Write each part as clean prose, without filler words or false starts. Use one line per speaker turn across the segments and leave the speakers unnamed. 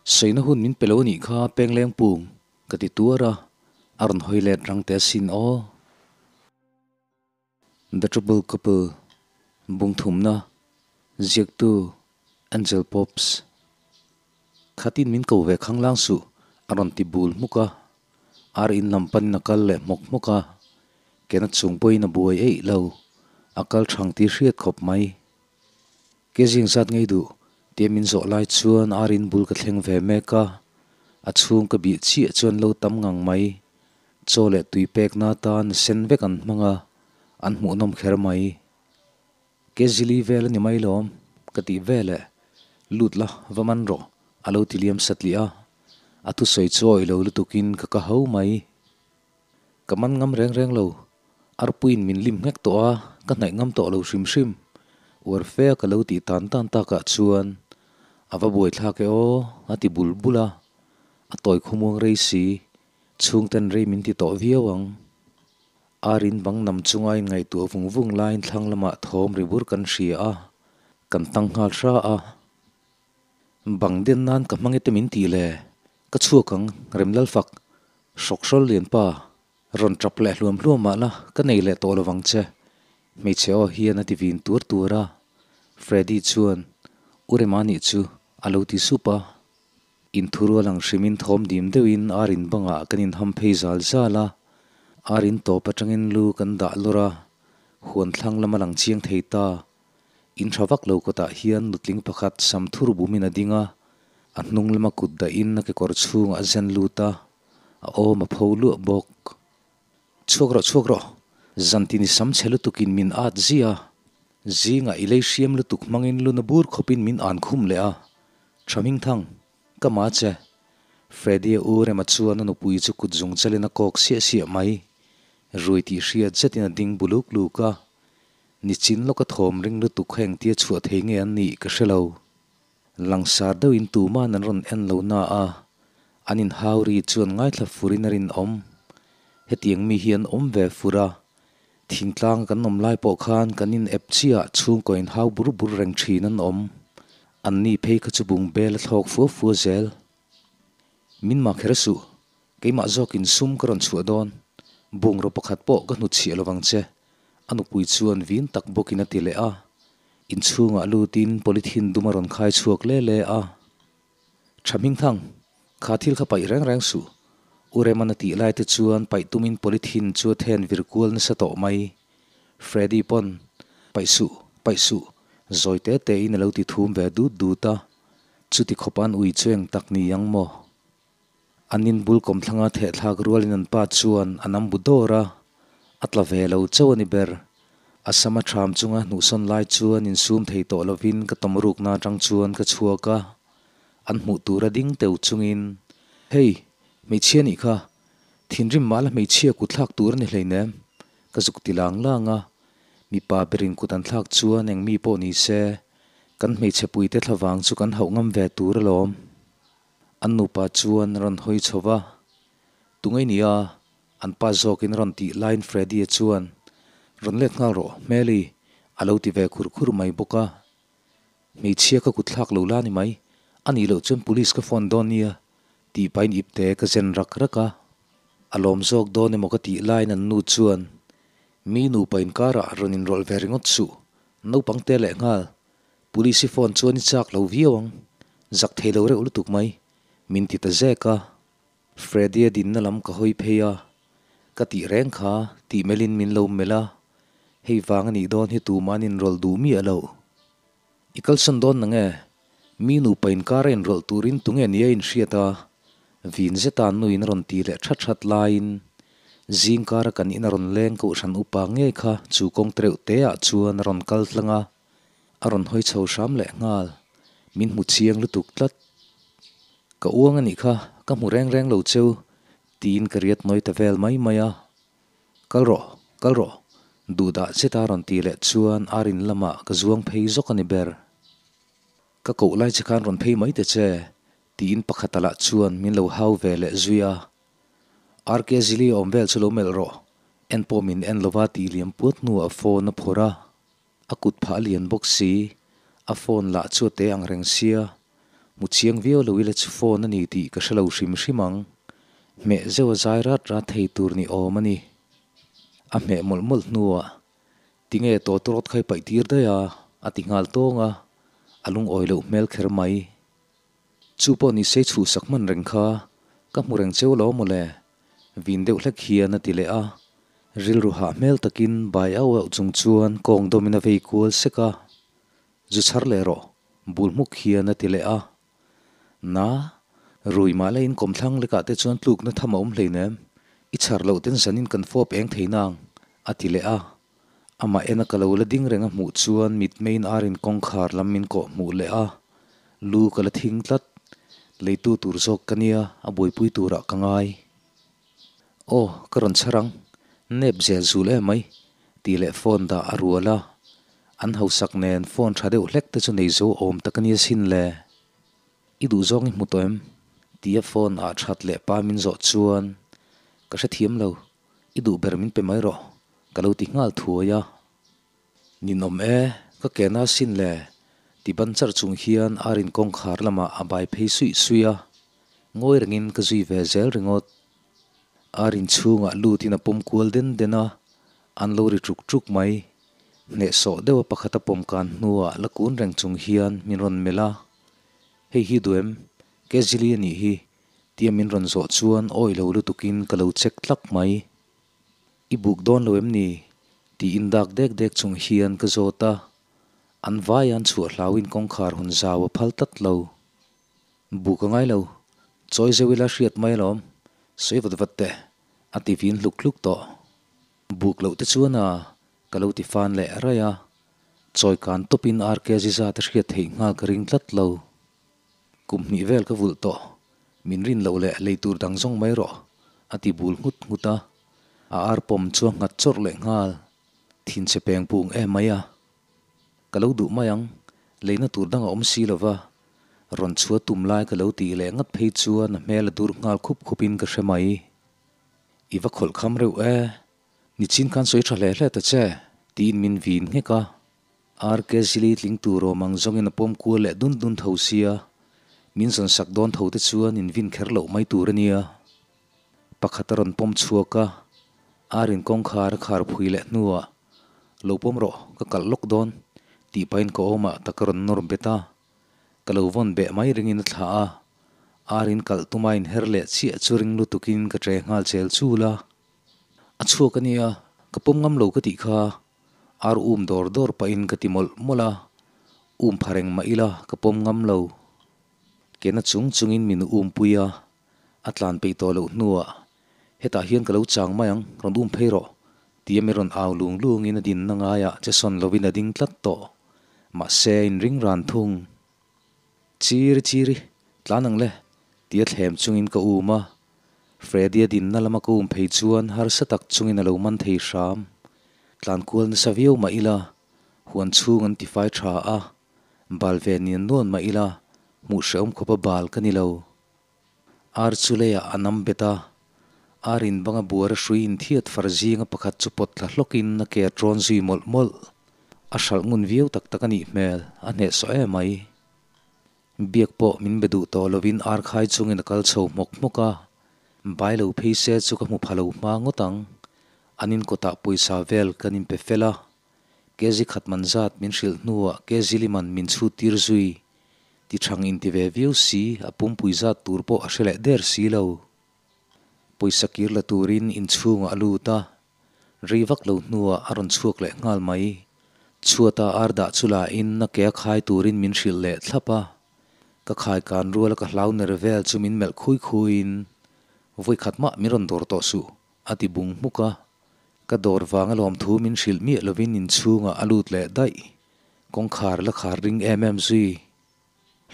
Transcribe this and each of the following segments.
Sawina hun min pe lo anih kha Pengleng pung ka ti tuar a, a rawn hawi let rang teh asin aw. The Trouble Couple Bungthumna Ziaktu Angel Pops Khatin min ko ve khanglang suh a rawn ti bul hmuk a, ar in lam panin a kal leh hmawk hmawk a, kena chung pawhin a buai eih lo, a kal thang tih hriat khawp mai. Ke zing zat ngei duh tia min zawh lai chuan ar in bul ka thleng ve mek a, a chhung ka bih chiah chuan lo tam ngang mai. Chaw leh tui pekna atan sen vek an hmang a, an hmuhnawm kher mai. Ke zili vel a ni mai lawm ka tih veleh lut la va man rawh a lo ti liam satliah a, a thusawi chu awih lo lutukin ka ka ho mai. Ka man ngam reng reng lo, arpuiin min lim nghek tawh a, ka hnaih ngam tawh lo hrim hrim. Uar fe a ka lo tih tan tan takah chuan a va buaithlak e aw a ti bul bul a, a tawi khawmuang rei si, chhungten rei min ti tawh viau ang. Ar in bang nam chunga in ngaihtuah vung vung laiin thlang lamah thawm ri bur kan hria a, kan tang nghal hra a. Bang den nan ka hmang e te min tih le, ka chhuak ang Remlalfak, hrawkhrawl lian pa, rawn tap leh hluam hluam mah la ka nei leh tawh lovang che, hmeichhe aw hian a ti vin tur tur a. Freddy chuan U Rema nih chu a lo ti sup a. Inthurual ang hrimin thawm dim deuhin ar in bangah kan inham phei zal zal a, ar in tawp atangin lu kan dah lawr a, huan thlang lam a lang chiang thei ta. In tha vak lo kawtah hian nutling pakhat sam thur bumin a ding a, a hnung lama kut dahin a kekawr chhungah a zen lut a, a awm a pho luah bawk. Chhuak rawh chhuak rawh, zantin i sam chhe lutukin min at zia, zingah i lei hriam lutuk hmangin luna bur khawpin min an khum leh a, tha hming thang, ka ma che. Freddy-a u Rema chuan a nupui chu kut zung chalin a kawk siah siah mai, rui tih hriat zetin a ding bu luk luk a, nichin lawka thawm ring lutuk kha engtia chhuah thei nge an nih ka hre lo. Langsar deuhin tuman an rawn en lo na a, an inhau ri chuan ngaithla furin a rinawm. Hetiang mi hi an awm ve fur a, thingtlang kan awm lai pawh khan kan in ep chiah chhungkaw inhau bur bur reng thin an awm. Anni phei kha chu bung bel a thlawk fua fua zel. Min mah kher suh, keimah zawkin sum ka rawn chhuah dawn. Bungraw pakhat pawh ka hnutchhiah lovang che, a nupui chuan vin tak bawkin a ti leh a. Inchhungah lutin polythene dum a rawn khai chhuak le le a. Tha hmingthang, kha thil kha paih reng reng suh. U Remana tih lai te chuan paih tumin polythene chu a then vir kual nasa tawh mai. Freddy pawn, Paih suh, paih suh, zawi te te in a lo ti thum ve dut dut a. Chuti khawp an ui chu eng tak ni ang maw? An in bul kawmthlanga thehthlak rualin an pa chuan a nam bu dawr a, a tla ve lo chauh a ni ber. A sama ṭham chunga hnuhsawn lai chuan insum thei tawh lovin ka tawm rukna aṭang chuan ka chhuak a, an hmuh tura ding teu chungin, Hei, hmeichhia nih kha, thinrim mah la hmeichhia kut thlak tur a ni hleinem, ka zuk ti lang lang a, mipa berin kut an thlak chuan eng mi pawh ni se, kan hmeichhe puite thlavang chu kan hauh ngam ve tur alawm. An nupa chuan a rawn hawi chho va, Tunge nia? An pa zawkin a rawn tih laiin Freddy-a chuan, Rawn let nghal rawh, Hmeli, a lo ti ve khur khur mai bawk a. Hmeichhia ka kut thlak lo la ni mai, a nih loh chuan police ka phone dawn nia, tih pahin ipte ka zen rak rak a. A lawm zawk dawn emaw ka tih laiin an nu chuan, Mi nupa inkarah rawn inrawlh ve ringawt suh, naupang te leh nghal, Police i phone chuan i chak lo viau ang, zak thei lo reuh lutuk mai, min ti ta zek a. Freddy-a dinna lam ka hawi phei a, ka tih reng kha tih melhin min lo melh a, hei vang a nih dawn hi tumah an inrawlh duh miah lo. I kalsan dawn nang e, mi nupa inkar a inrawlh turin tunge nia inhriat a, vin zeta an nuin a rawn ti leh that that laiin zingkara kan in a rawn leng kohhran upa ngei kha chu kawng tereuh te ah chuan a rawn kal tlang a. A rawn hawi chho hram leh nghal, min hmu chiang lutuk tlat. Ka uang a nih kha, ka hmu reng reng lo cheu, tiin ka riat nawi ta vel mai mai a. Kal rawh, kal rawh, duhdah zeta rawn ti leh chuan ar in lamah ka zuang phei zawk a ni ber. Ka koh lai che khan rawn phei mai ta che, tiin pakhata lah chuan min lo hau ve leh zui a. RK Zili awm vel chu lo melh rawh, en pawh min en lova tih liam puat hnuah phone a phawrh a. A kut phah a lian bawk si, a phone lah chu a te ang reng sia. Hmu chiang viau lo ila chu phone a ni tih ka hre lo hrim hrim ang. Hmeh zeuh a zai rat rat thei tur ni awm a ni. A hmeh mawlh mawlh hnuah, Tinge tawtawrawt kha i paih tir daih a? a ti nghal tawng a, a lungawi loh hmel kher mai. Chu pawh ni se chhuhsak hman reng kha ka hmu reng cheu lo mawle, vin deuh hlek hian a ti leh a. Rilru hah hmel takin bai auh auh chung chuan kawng dawmin a vei kual sek a. Zu chhar leh rawh, bul hmuk hian a ti leh a. Na, rui mah la in kawmthlang lekah te chuan tlukna tham a awm hleinem, i chhar loh ten zanin kan fawp eng thei nang, a ti leh a. Amah ena ka lo la ding reng a hmuh chuan mitmeiin arin kawngkhar lam min kawh hmuh leh a, lu ka la thing tlat. Leitu tur zawk ka nia, a buaipui turah ka ngai. Aw, ka rawn chhar ang, nep zel zul em mai, tih leh phone dah a rual a. An hausak nen phone tha deuh hlek te chu nei zo awm tak a nia sin le. I duh zawng i hmu tawh em? Tia phone ah that leh pa min zawh chuan ka hrethiam lo, i duh ber min pe mai rawh, ka lo ti nghal thuai a. Ninawm e, ka ke na sin le, ti ban charh chung hian Arin kawngkhar lamah a bai phei suih suih a, ngawi rengin ka zui ve zel ringawt. Arin chhungah lutin a pawm kual den den a, an lo ri ṭuk ṭuk mai. Hnehsawh deuha pakhat a pawm kan hnuah la kun reng chung hian min rawn melh a, Hei hi duh em? Kezili a nih hi, tia min rawn zawh chuan awi lo lutukin ka lo check tlak mai. I buk dawn lo em ni? Tiin dak dek dek chung hian ka zawt a, an vai an chhuah hlauin kawngkhar hun zau a phal tlat lo. Buk a ngai lo, chawi zeuh ila hriat mai alawm, sawi vat vat teh, a ti vin hluk hluk tawh. Buk loh te chuan a, ka lo ti fan leh raih a, chawi kan tawpin RK zizat a hriat theih nghal ka ring tlat lo. Kum hnih vel ka vulh tawh, min rin loh leh lei tur dang zawng mai rawh, a ti bul nghut nghut a. A ar pawm chu a nghat chawrh leh nghal, thinchhe peng pung em mai a. Ka lo duh mai ang, leina tur dang a awm si lo va, rawn chhuah tum lai ka lo tih leh ngat phei chuan a hmel a dur nghal khup khupin ka hre mai. I va khawlh kham reuh e, nichin khan sawi tha hle hle ta che, tiin min vin nghek a. RK Zili tling tur awm ang zawngin a pawm kual leh dun dun tho sia, min zawn sak dawn tho te chuan in vin kher loh mai tur a nia. Pakhat a rawn pawm chhuak a, Arin kawngkhar a khar phui leh hnuah, Lo pawm rawh, ka kalh lawk dawn, tih pahin ka awmah tak a rawn nawr bet a. Ka lo vawn beh mai ringin a thlah a, Arin kalh tuma inher leh chiah chu ring lutukin ka ṭe nghal chel chul a. A chhuak a nia, ka pawm ngam lo ka tih kha. Ar um dawr dawr pahin ka ti mawlh mawlh a, um pha reng mah ila ka pawm ngam lo. Kena chung chungin min um pui a, a tlan peih tawh loh hnuah hetah hian ka lo chang mai ang, rawn um phei rawh tia mi rawn au lung lungin a dinna ngaiah che sawn lovin a ding tlat tawh. Mahse a inring ran thung. Chiri chiri, tlan ang le, tia thlem chungin ka um a. Freddy a dinna lama ka um phei chuan harsa tak chungin a lo man thei hram. Tlan kual nasa viau mah ila, huan chhung an tifai tha a, bal ve nian nuan mah ila, hmuh hrehawm khawpa bal ka ni lo. Ar chu leiah a nam bet a, ar in banga buara hrui inthiat far zinga pakhat chu pawt thla hlawkin a ke a ṭawn zui mawlh mawlh. A hralh ngun viau tak tak a nih hmel, a hnehsawh em mai. Biak pawh min be duh tawh lovin ar khai chungin a kal chho hmawk hmawk a, bai lo phei se chu ka hmu pha lo hma ngawt ang. An in kawtah pawisa vel kan inpe fel a, kg khat man zat min hrilh hnuah kg li man min chhut tir zui. Ti thang inti ve viau si, a pumpui zat tur pawh a hre leh der si lo. Pawisa kir la turin inchhungah a lut a, Rei vak lo hnuah a rawn chhuak leh nghal mai. Chhuata ar dah chu la in a ke a khai turin min hrilh leh thlap a. Ka khai kan ruala ka hlau ner vel chu min melh khui khuiin, Vawi khat mah min rawn dawr tawh suh, a ti bung hmuk a. Ka dawr vanga lawmthu min hrilh miah lovin inchhungah a lut leh daih. Kawngkhar la khar ring em em zui.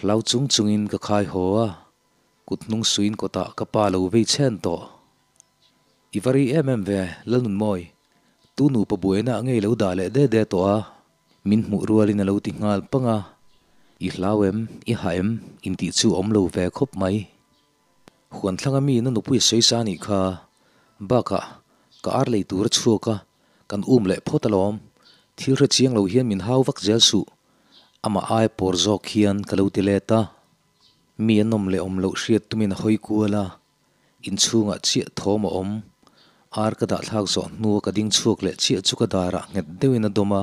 Hlau chung chungin ka khai haw a, kut hnung suiin kawtah ka pa lo vei chhen tawh. I va ri em em ve, Lalnunmawi. Tu nupa buaina a ngei lo dah leh de de tawh a, min hmuh rualin a lo ti nghal pang a. I hlau em, i hah em, intih chu awm lo ve khawp mai. Huan thlanga mi na nupui a sawi sa anih kha. Bakah, ka ar lei tur a chhuak a, kan um leh phawt alawm. Thil hre chiang lo hian min hau vak zel suh. Amah aia pawr zawk hian ka lo ti let a. Mi an awm leh awm loh hriat tumin a hawi kual a, inchhungah chiah thawm a awm. Ar ka dah thlak zawh hnua ka ding chhuak leh chiah chu ka darah nghet deuhin a dawm a,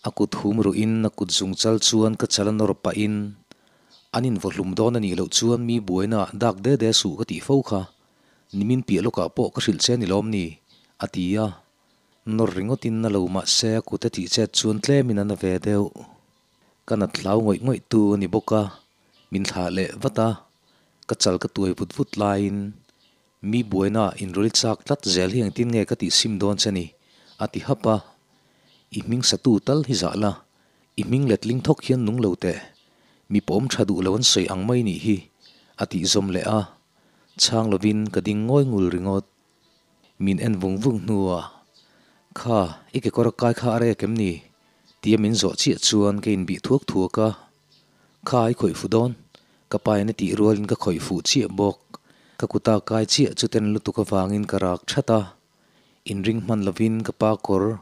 a kut hum ruhin a kut zung chal chuan ka chal a nawr pahin, An invaw hlum dawn a nih loh chuan mi buaina ah dak de de suh ka tih fo kha, nimin piah lawkah pawh ka hrilh che ni lawm ni? a ti a. Nawr ringawtin na lo mah se a kut a tih chet chuan tlemin a na ve deuh. Ka nat hlau ngawih ngawih tu a ni bawk a, min thlah leh vat a, ka chal ka tuai vut vut laiin mi buaina ah inrawlh chak tlat zel hi engtin nge ka tih sim dawn che ni? a ti hap a, I hming satu tal hi zah la, i hming letling thawk hian nung lo teh, mi pawm tha duh lo an sawi ang mai nih hi, a tih zawm leh a, chhang lovin ka ding ngawi ngul ringawt. Min en vung vung hnuah, Kha, i kekawr a kai kha a rek em ni? tia min zawh chiah chuan ka inbih thuak thuak a. Kha, i khawih fuh dawn? Ka pa in a tih rualin ka khawih fuh chiah bawk. Ka kuta kai chiah chu ten lutuk avangin ka rak that a. Inring hman lovin ka pa kawr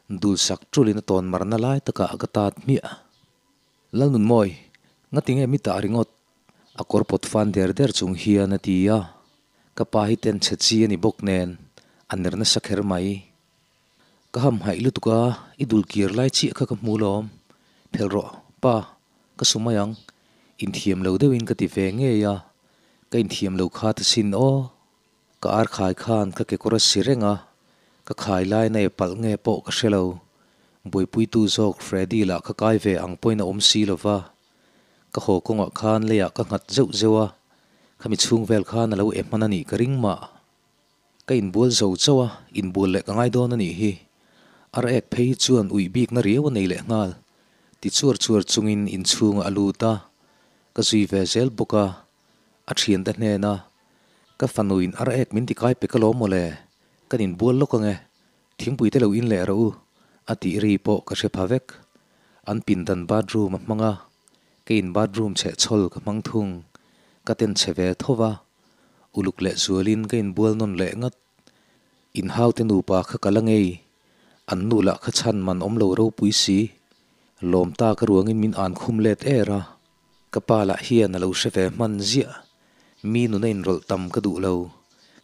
dul sak tulin a tawn marna lai takah ka tat hmiah. Lalnunmawi, ngatinge mi tah ringawt? A kawr pawt fan der der chung hian a ti a, ka pa hi ten chhe chi a ni bawk nen a ner nasa kher mai. Ka ham haih lutuk a, i dul kir lai chiah kha ka hmu lawm. Phel rawh, pa, ka su mai ang. Inthiam lo deuhin ka ti ve ngei a, ka inthiam lo kha ta sin aw. Ka ar khai khan ka kekawr a si reng a, ka khai lai na e palh nge pawh ka hre lo. Buaipuitu zawk Freddy lah kha kai ve ang pawhin a awm si lo va. Ka haw kawngah khan leiah ka nghat zeuh zeuh a, khami chhung vel khan a lo e hman a nih ka ring mah. Ka inbual zo chauh a, inbual leh ka ngai dawn a nih hi. Ar ek phei hi chuan uih bikna riau a nei leh nghal. Ti chuar chuar chungin inchhungah a lut a, ka zui ve zel bawk a. A thiante hnena, Ka fanuin ar ek min ti kai pe ka lawm mawle, kan inbual lawk ange, thingpui te lo in leh rawh u, a tih ri pawh ka hre pha vek. An pindan bathroom a hmang a, keiin bathroom chhehchhawl ka hmang thung, ka ten chhe ve tho va, uluk leh zualin ka inbual nawn leh ngat. Inhaute nupa kha ka la ngei, an nu lah kha chhan man awm lo ropui si, lawm ta ka ruangin min an khum let er a. Ka pa lah hian a lo hre ve hman ziah. Mi nuna inrawlh tam ka duh lo.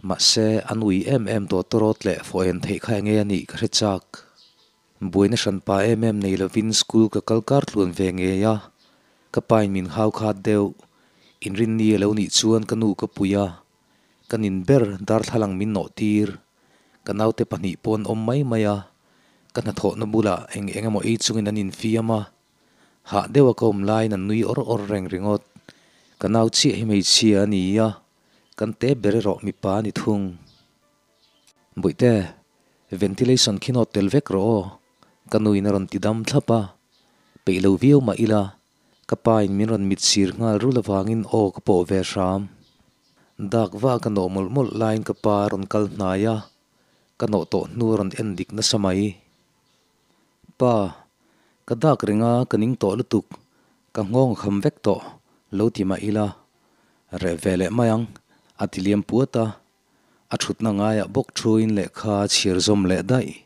Mahse, an ui em em tawh tawrawt leh fawh en theih kha enge a nih ka hre chak. Buaina hran pa em em nei lovin school ka kal kar tluan ve ngei a. Ka pain min hau khat deuh. Inrinni a lo nih chuan ka nu ka pui a. Ka nin ber darthlalang min nawh tir. Ka naute pahnih pawh an awm mai mai a. Ka hnathawhna bulah eng eng emaw ei chungin an infiam a. Hah deuh a ka awm laiin an nui awr awr reng ringawt. Ka nau chiah hi hmeichhia a ni a, kan te ber erawh mipa a ni thung. Bawihte, ventilation khi nawt tel vek rawh aw, ka nuin a rawn ti dam thlap a. Peih lo viau mah ila, ka pa in min rawn mit sir nghal rul avangin aw ka pawh ve hram. Dak va ka nawh mawlh mawlh laiin ka pa a rawn kal hnai a, ka nawh tawh hnu a rawn en dik nasa mai. Pa, ka dak reng a, ka ning tawh lutuk, ka nghawng a kham vek tawh, lo ti mah ila, reh ve leh mai ang, a ti liam puat a, a thutna ngaiah bawk thuin lehkha a chhiar zawm leh daih.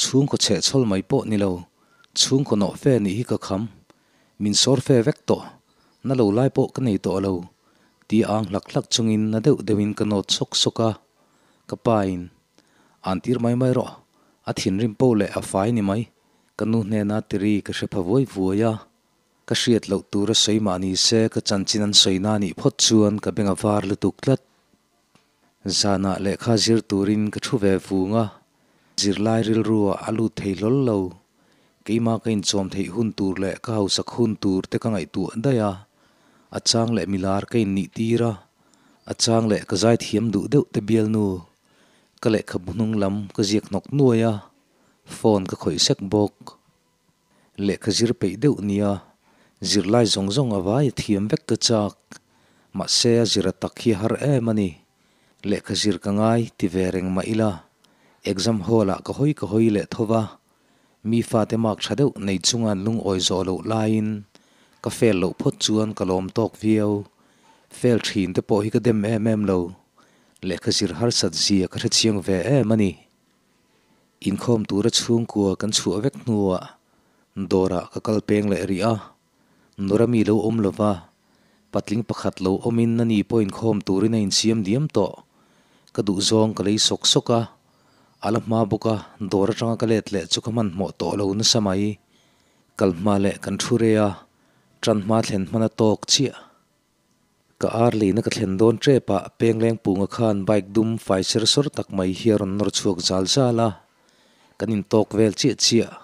Chhungkaw chhehchhawl mai pawh ni lo, chhungkaw nawh fe nih hi ka kham, min sawr fe vek tawh, na lo lai pawh ka nei tawh lo, ti ang hlak hlak chungin na deuh deuhin ka nawt sawk sawk a, ka pain, An tir mai mai rawh, a thinrim poh leh a fai ni mai. Ka nu hnena tiri ka hre pha vuai vuai a, ka hriat loh tura sawi mah ni se ka chanchin an sawi na nih phawt chuan ka beng a var lutuk tlat. Zanah lehkha zir turin ka thu ve vung a, zirlai rilruah a lut thei hlawl lo. Keimah ka inchawm theih hun tur leh ka hausak hun tur te ka ngaihtuah daih a, a chang leh milar ka innih tir a, a chang leh ka zaithiam duh deuh te bialnu Ka lehkhabu hnung lam ka ziak hnawk nuai a, phone ka khawih sek bawk. Lehkha zir peih deuh nia, zirlai zawng zawng a vai a thiam vek ka chak. Mahse a zir a tak hi a har em a ni. Lehkha zir ka ngai ti ve reng mah ila, exam hall ah ka hawi ka hawi leh tho va, mi fate mark tha deuh nei chunga an lungawi zawh loh laiin ka fail loh phawt chuan ka lawm tawk viau. Fail thin te pawh hi ka dem em em lo. Lehkha zir harsat zia ka hrechiang ve em a ni. Inkhawm tura chhungkua kan chhuah vek hnuah dawrah ka kal peng leh rih a, Nora mi lo awm lova, Patling pakhat lo awmin ani pawh inkhawm turin a insiam diam tawh. Ka duhzawng ka lei sawk sawk a, a la hma bawk a, dawr atanga ka let leh chu ka hmanhmawh tawh lo nasa mai. Kal hma leh kan thu rei a, tan hma thlen hman a tawk chiah. Ka ar leina ka thlen dawn tep ah Pengleng Punga khan bike dum fai ser sawr tak mai hi a rawn nawr chhuak zal zal a, kan intawk vel chiah chiah.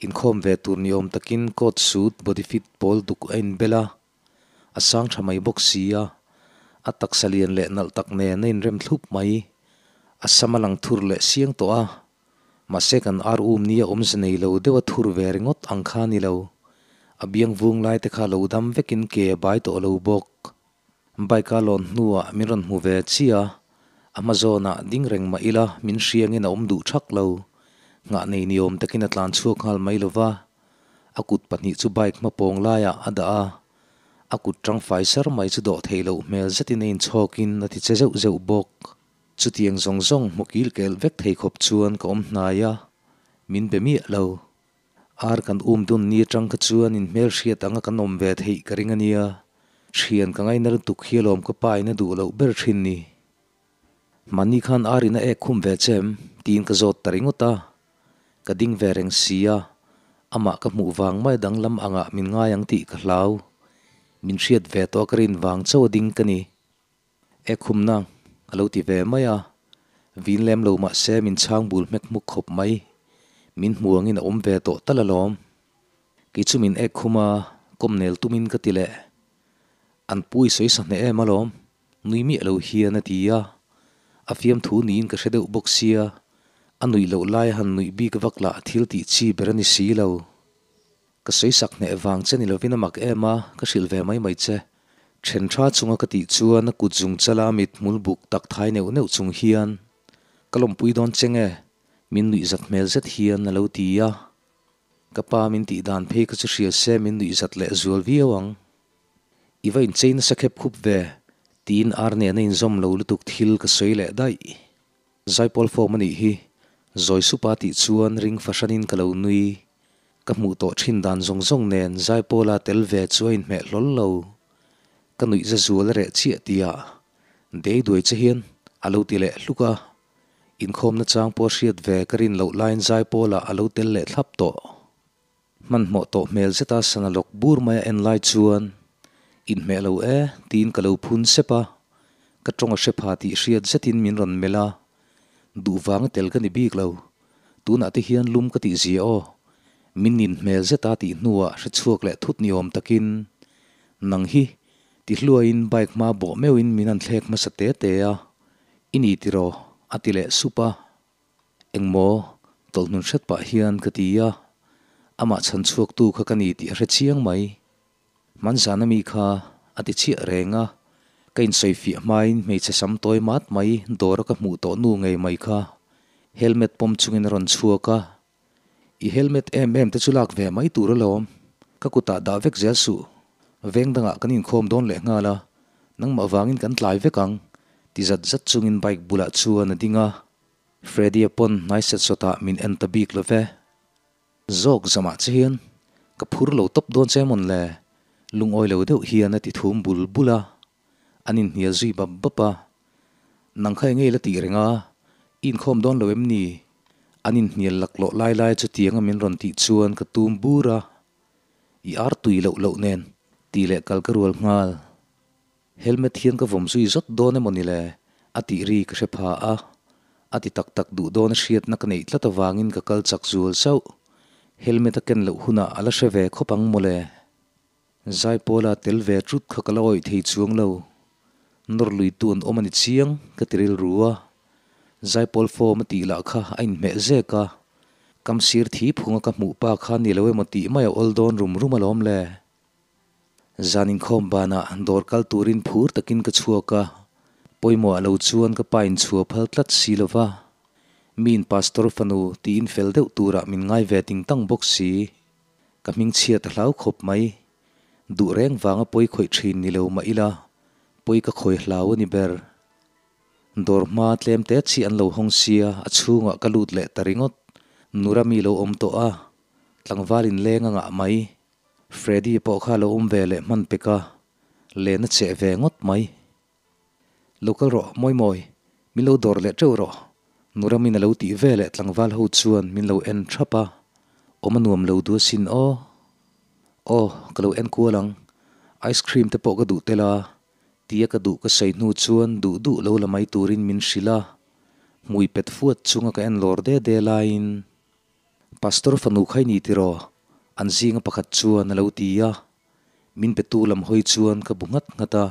Inkhawm ve tur ni awm takin coat suit body fit pawl duk a inbel a, a sang tha mai bawk si a, a taksa lian leh nalh tak nen a inrem thlup mai. A sam a lang thur leh siang tawh a, mahse kan ar um nia awmze nei lo deuh a thur ve ringawt ang kha a ni lo. A biang vung lai te kha lo dam vekin ke a bai tawh lo bawk. Bike a lawn hnuah min rawn hmu ve chiah a, a hma zawnah ding reng mah ila min hriangin a awm duh thak lo. Nghah nei ni awm takin a tlan chhuak nghal mai lova, a kut pahnih chu bike hma pawng laiah a dah a, a kut tang fai sar mai chu dawh theih loh hmel zetin a inchhawkin a ti che zeuh zeuh bawk. Chutiang zawng zawng hmu kil kel vek thei khawp chuan ka awm hnai a, min be miah lo. Ar kan um dun ni atang kha chuan in hmelhriat anga kan awm ve theih ka ring a nia. Thian ka ngaina lutuk hi alawm ka pa in a duh loh ber thin ni. Mahni khan ar in a ek khum ve che em? tiin ka zawt ta ringawt a. Ka ding ve reng si a, amah ka hmuh vang mai danglam angah min ngai ang tih ka hlau. Min hriat ve tawh a ka rin vang chauh a ding ka ni. E khumna a lo ti ve mai a, vin lem lo mah se min chhang bul hmek hmuk khawp mai. Min hmu angin a awm ve tawh tal alawm. Kei chu min ek khum a, kawm nel tumin ka ti leh. An pu i sawi sa hneh em alawm, nui miah lo hian a ti a. A fiamthu niin ka hre deuh bawk sia, a nuih loh lai a han nuih bik vak lah thil tih chi ber a ni si lo. Ka sawi sak hneh vang che ni lovin a mak em a, ka hrilh ve mai mai che. Then tha chunga ka tih chuan a kut zung chala mit hmul buk tak thai neuh neuh chung hian, Ka lawmpui dawn che nge? Min nuih zat hmel zet hian a lo ti a. Ka pa min tih dan phei kha chu hria se min nuih zat leh zual viau ang. I va inchei nasa khep khup ve, tiin ar nen a inzawm lo lutuk thil ka sawi leh daih. Zaipawl form a nih hi, zawi supa tih chuan ring fahranin ka lo nui. Ka hmuh tawh thin dan zawng zawng nen Zaipawla tel ve chu a inhmeh hlawl lo. Ka nuih za zual a reh chiah tihah dei duai che hian a lo ti leh hluk a. Inkhawmna chang pawh a hriat ve ka rin loh laiin Zaipawla a lo tel leh thlap tawh. Hmanhmawh tawh hmel zeta sana lawk bur mai a en lai chuan, Inhmeh lo e, tiin ka lo phun sep a, ka tawng a hre pha tih hriat zetin min rawn melh a, duh vanga tel ka ni bik lo, tunah te hian lum ka tih zia aw, min nin hmel zeta tih hnuah hre chhuak leh thut ni awm takin, Nang hi, ti hluaiin bike hma bawh meuhin min han thlek hmasa te te a, I ni tiraw? a ti leh sup a. Engmaw? Tawlhnun hret pah hian ka ti a, amah chhan chhuaktu kha ka ni tih a hre chiang mai. Hmanzana mi kha a ti chiah reng a, ka insawifiah hmain hmeichhe sam tawi mat mai dawra ka hmuh tawh nu ngei mai kha helmet pawm chungin a rawn chhuak a, I helmet em em te chu lak ve mai tur alawm, ka kutah dah vek zel suh. Veng dangah kan inkhawm dawn leh nghal a, nangmah vangin kan tlai vek ang, ti zat zat chungin bike bulah chuan a ding a. Freddy-a pawn hnai set sawtah min en ta bik lo ve. Zawk zamah che hian ka phur lo tawp dawn che mawn le, lungawi lo deuh hian a ti thum bul bul a. An inhnial zui bap bap a, Nang kha enge la tih reng a, i inkhawm dawn lo em ni? An inhnial laklawh lai lai chutianga min rawn tih chuan ka tum bur a, I ar tui loh loh nen tih leh kal ka rual nghal. Helmet hian ka vawm zui zawt dawn emaw ni le? a tih ri ka hre pha a, a ti tak tak duh dawn a hriatna ka neih tlat avangin ka kal chak zual sauh. Helmet a ken loh hunah a la hre ve khawp ang maw le? Zaipawla tel ve ṭut kha ka la awih thei chuang lo. Nawr lui tu an awm a ni chiang, ka ti rilru a. Zaipawl form a tih lah kha a inhmeh zek a. Kam sir thi phunga ka hmuh pa kha ni lo emaw tih mai a awl dawn rum rum alawm le. Zan inkhawm banah dawr kal turin phur takin ka chhuak a. Pawimawh lo chuan ka pa inchhuah phal tlat si lo va. Miin pastor fanu tiin fel deuh turah min ngai ve ting tang bawk si. Ka hming chhiat a hlau khawp mai. Duh reng vanga pawi khawih thin ni lo mah ila, pawi ka khawi hlau a ni ber. Dawr hma tlem te chi an lo hawng sia, a chhungah ka lut leh ta ringawt. Nura mi lo awm tawh a, tlangval inleng a ngah mai. Freddy pawh kha lo awm ve leh hman pek a. Len a cheh ve ngawt mai. Lo kal rawh Mawimawi, min lo dawr leh teuh rawh. Nuramin a lo tih ve leh tlangval ho chuan min lo en thap a, awm a nuam lo duh asin aw. Aw, ka lo en kual ang. Ice cream te pawh ka duh tel a, tia ka duh ka sawi hnu chuan duh duh lo la mai turin min hrilh a. Hmui pet fuat chunga ka en lawr de de laiin, Pastor fanu kha i ni tiraw? An zinga pakhat chuan a lo ti a. Min petu lam hawi chuan ka bu nghat nghat a,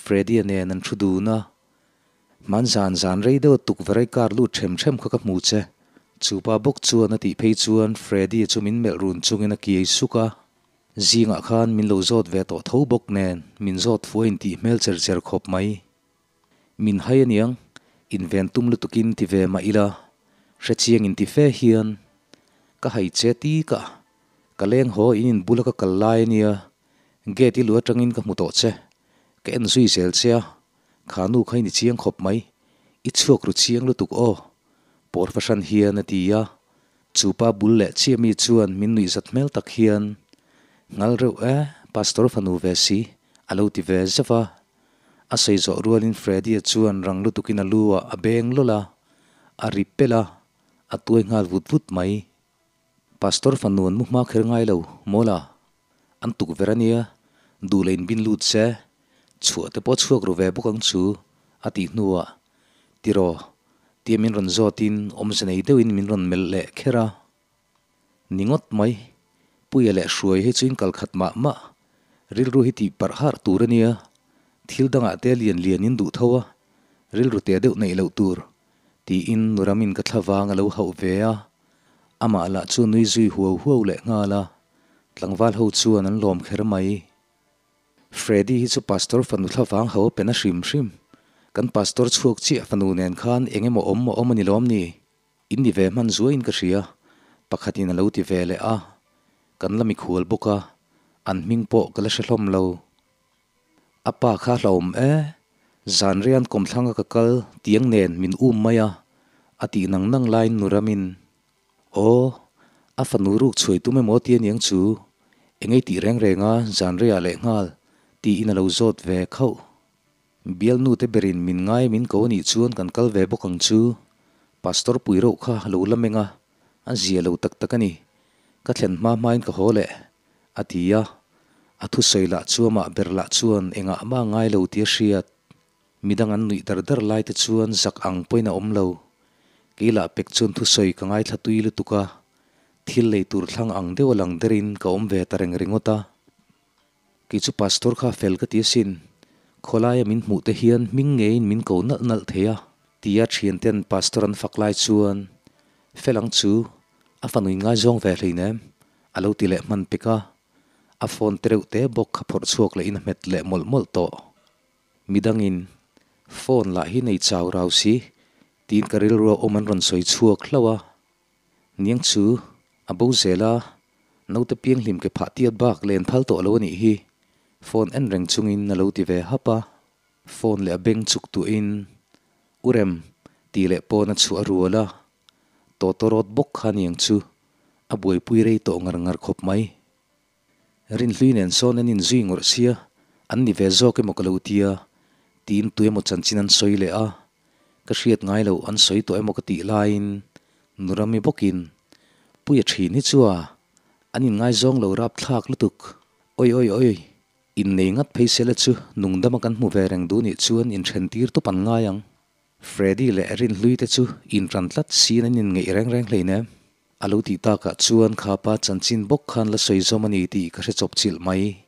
Freddy-a nen an thu dun a. Hman zan zan rei deuh a tukverh ai kar lut them them kha ka hmu che. Chu pa bawk chuan a tih phei chuan Freddy-a chu min melh run chungin a kiai suk a. Zingah khan min lo zawt ve tawh tho bawk nen min zawt fuh a intih hmel cher cher khawp mai. Min hai aniang, inven tum lutukin ti ve mah ila, hrechiang inti fe hian ka hai che tik a. Ka leng haw in in bula ka kal lai ania, gate i lu atangin ka hmu tawh che, ka en zui zel che a, kha nu kha i ni chiang khawp mai, i chhuak ru chiang lutuk aw, pawr fahran hian a ti a, chu pa bul leh chiah mi chuan min nuih zat hmel tak hian, Ngal reuh e, pastor fanu ve si, a lo ti ve zeuh a, a sawi zawh rualin Freddy-a chuan rang lutukin a lu ah a beng lawlh a, a ri pelh a, a tuai nghal vut vut mai. Pastor fanu an mu hma kher ngai lo, mawla. An tukverh a nia, duh leh inbin lut se, chhuah te pawh chhuak ru ve bawk ang chu, a tih hnuah, Tiraw, tia min rawn zawtin awmze nei deuhin min rawn melh leh kher a. Ni ngawt mai, Puia leh Hruai hi chu in kal khat mah mah, rilru hi tih parh harh tur a nia, thil dangah te lian lian in duh tho a, rilru te deuh neih loh tur, tiin Nuramin ka thlavang a lo hauh ve a, amah lah chu nui zui huau huau leh nghal a, tlangval ho chuan an lawm kher mai. Freddy hi chu Pastor fanu thlavang ho a pen a hrim hrim, kan Pastor chhuak chiah fanu nen khan eng emaw awm a awm a ni lawm ni? In ni ve hman zuaiin ka hria, pakhatin a lo ti ve leh a, kan la mikhual bawk a, an hming pawh ka la hre hlawm lo. A pa kha hlauhawm e, zan rian kawmthlanga ka kal tiang nen min um mai a, a tih nang nang laiin nu ramin, Aw, a fanu ruk chhuai tum emaw ti aniang chu, engei tih reng reng a zan reiah leh nghal, tiin a lo zawt ve khauh. Bialnu te berin min ngai min ko anih chuan kan kal ve bawk ang chu, Pastor pui reuh kha a lo la meng a, a zia lo tak tak a ni, ka thlen hma hmain ka haw leh. A ti a, a thusawi lah chu amah ber lah chuan engah mah ngai lo tih a hriat. Midang an nuih dar dar lai te chuan zak ang pawhin a awm lo. Kei lah pek chuan thusawi ka ngaithla tui lutuk a, thil lei tur thlang ang deuh a lang derin ka awm ve ta reng ringawt a. Kei chu pastor kha fel ka ti asin, khawlaia min hmuh te hian hming ngeiin min ko nalh nalh thei a, tia thianten pastor an fak lai chuan fel ang chu a fanui ngaizawng ve hleinem. A lo ti leh hman pek a, a phone te reuh te bawk kha phawrh chhuak leh in a hmet leh mawlh mawlh tawh. Midangin phone lah hi nei chau rau si tiin ka rilrua awm an rawn sawi chhuak hlauh a, niang chu a bo zel a, naute pianghlim ke phah tiat bak len phal tawh lo a nih hi, phone en reng chungin a lo ti ve hap a, phone leh a beng chuk tuahin U Rem tih leh pawn a chhuah a rual a. Tawtawrawt bawk kha niang chu a buaipui rei tawh ngar ngar khawp mai. Rinhlui nen sawn an inzui ngawrh sia, an ni ve zawk emaw ka lo tia, tiin tu emaw chanchin an sawi leh a, ka hriat ngai loh an sawi tawh emaw ka tih laiin Nurami bawkin, Puia thin hi chu a, an inngaizawng lo rapthlak lutuk, oi oi oi, innei ngat phei sela chu nungdama kan hmu ve reng duh nih chuan inthen tir tawp an ngai ang. Freddy leh Rinhlui te chu intran tlat siin an inngeih reng reng hleinem. A lo tih takah chuan kha pa chanchin bawk khan la sawi zawm a ni tih ka hre chawp chilh mai.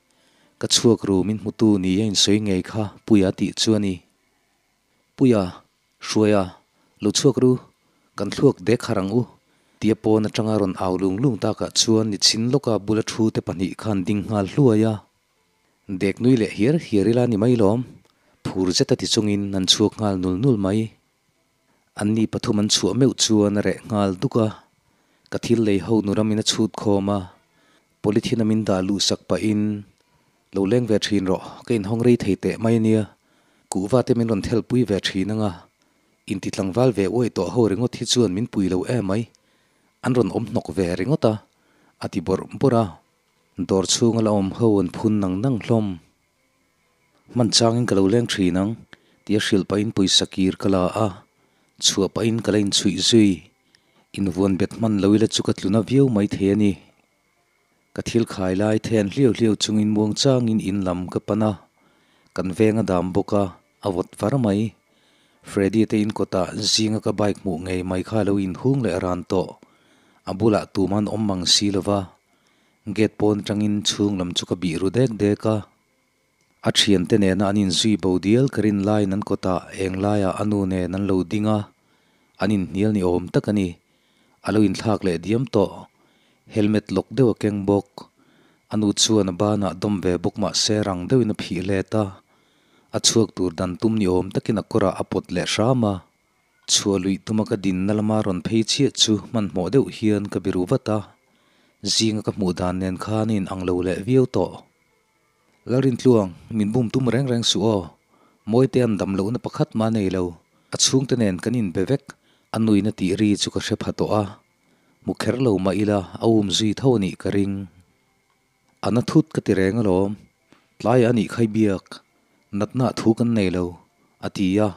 Ka chhuak ru min hmutu ni a insawi ngei kha Puia tih chu a ni. Puia, Hruaia, lo chhuak ru, kan thluak dek har ang u, tia pawn atanga rawn au lung lung takah chuan nichin lawka bula thu te pahnih khan ding nghal hluai a. Dek nui leh hiar hiar ila ni mai lawm, phur zet a ti chungin an chhuak nghal nul nul mai. An ni pathum an chhuah meuh chuan a reh nghal duk a, ka thil lei ho nu ramin a chhut khawm a, polythene a min dah luh sak pahin, Lo leng ve thin rawh, ka inhawng rei thei teh mai ania, kuhva te min rawn thelpui ve thin anga, inti tlangval ve uaih tawh ho ringawt hi chuan min pui lo emai, an rawn awm hnawk ve ringawt a, a ti bawrh bawrh a. Dawr chhunga la awm ho an phun nang nang hlawm. Hman changin ka lo leng thin ang tia hrilh pahin pawisa kir ka la a, chhuah pahin ka la inchhuih zui. Invuan bet hman lo ila chu ka tluna viau mai thei a ni. Ka thil khai lai then hliau hliau chungin muang changin in lam ka pan a, kan veng a dam bawk a, a vawt var mai. Freddy te in kawtah zinga ka bike hmuh ngei mai kha a lo inhung leh ran tawh. A bulah tuman awm mang si lova, gate pawn atangin chhung lam chu ka bih ru dek dek a. A thiante nena an inzui bo dial ka rin laiin an kawtah eng laiah a nu nen an lo ding a, an inhnial ni awm tak a ni. A lo inthlak leh diam tawh. Helmet lawk deuh a keng bawk. A nu chuan a banah dawm ve bawk mah se rang deuhin a phih let a. A chhuak tur dan tum ni awm takin a kawrah a pawt leh hram a. Chhuah luih tuma ka dinna lama rawn phei chiah chu hmanhmawh deuh hian ka biru vat a. Zinga ka hmuh dan nen khan a inang lo leh viau tawh. Lalrintluang, min bum tum reng reng suh aw. Mawitea'n dam lohna pakhat mah nei lo. A chhungte nen kan inbe vek, a nuina tih ri chu ka hre pha tawh a. Hmu kher lo mah ila, a um zui tho a nih ka ring. A na thut ka ti reng alawm. Tlaiah a nih khai biak. Natna thu kan nei lo, a ti a.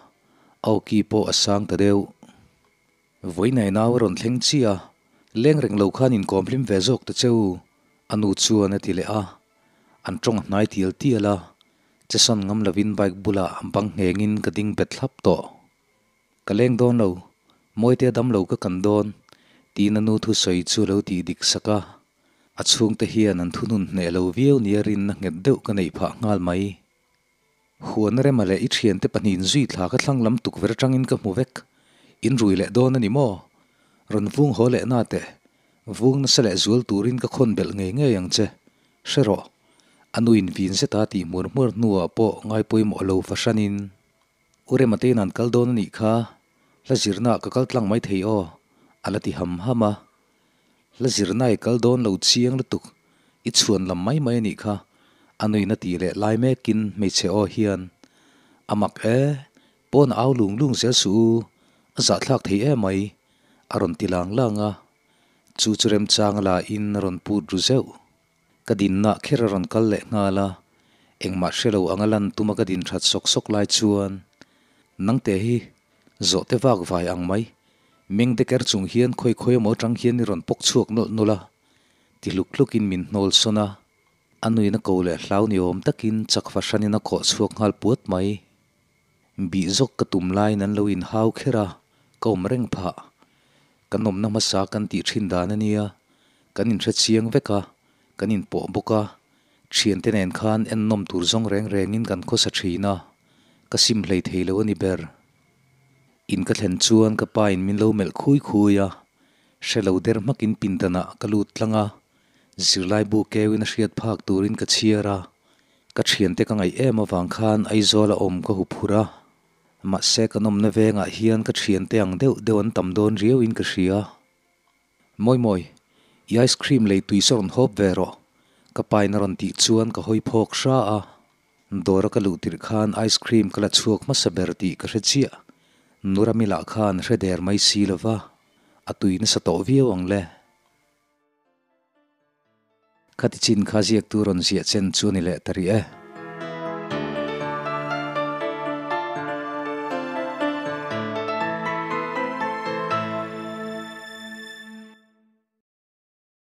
A awki pawh a sang ta deuh. Vawiinai nau a rawn thleng chiah a, leng reng lo khan inkawm hlim ve zawk ta che u, a nu chuan a ti leh a. An tawng a hnai tial tial a, chesawn ngam lovin bike bulah bang nghengin ka ding bet thlap tawh. Ka leng dawn lo, Mawite a dam lo ka kan dawn, tiin a nu thusawi chu a lo tih dik sak a. A chhungte hian an thunun hneh lo viau nia rinna nghet deuh ka neih phah nghal mai. Huan rema leh i thiante pahnihin zui thla ka thlang lam tukverh atangin ka hmu vek. In rui leh dawn a ni maw? Rawn vung haw leh na teh. Vung nasa leh zual turin ka khawn belh ngei ngei ang che. Hre rawh. A nuin vin zeta tih hmur hmur hnuah pawh ngaipawimawh lo fahranin. U Rema te in an kal dawn a nih kha. Hla zirnaah ka kal tlang mai thei aw, a la ti ham ham a. Hla zirna i kal dawn lo chiang lutuk, i chhuan lam mai mai a nih kha, a nuina tih leh lai mekin hmeichhe aw hian, A mak e, pawn a au lung lung zel suh u, a zahthlak thei em mai, a rawn ti lang lang a. Chu chu remchang a la in a rawn put ru zeuh. Ka dinna kher a rawn kal leh nghal a, engmah hre lo anga lan tuma ka din that sawk sawk lai chuan, Nangte hi zawhte vak vai ang mai, meng deker chung hian khawi khawi emaw atang hian i rawn pawk chhuak nawlh nawlh a, ti hluk hlukin min hnawl sawn a, a nuina ko leh hlau ni awm takin chak fahranin a khawh chhuak nghal puat mai. Bih zawk ka tum laiin an lo inhau kher a, ka awm reng phah. Kan awmna hmasa kan tih thin dan a nia, kan inhre chiang vek a, kan inpawh bawk a, thiante nen khan ennawm tur zawng reng rengin kan khawsa thin a, ka sim hlei thei lo a ni ber. In ka thlen chuan ka pa in min lo melh khui khui a, hre lo der hmakin pindanah ka lut tlang a, zirlaibu keuin a hriat phak turin ka chhiar a, ka thiante ka ngaih em avang khan Aizawl a awm ka hu phur a. Mahse kan awmna vengah hian ka thiante ang deuh deuh an tam dawn riauin ka hria. Mawi mawi, i ice cream lei tui saw rawn hawp ve rawh, ka pain a rawn tih chuan ka hawi phawk hra a. Dawra ka luh tirh khan ice cream ka la chhuak hmasa ber tih ka hre chiah. Nurami lah khan hre der mai si lova, a tui nasa tawh viau ang le. Khati chin kha ziaktu rawn ziah chen chu a ni leh ta rih e.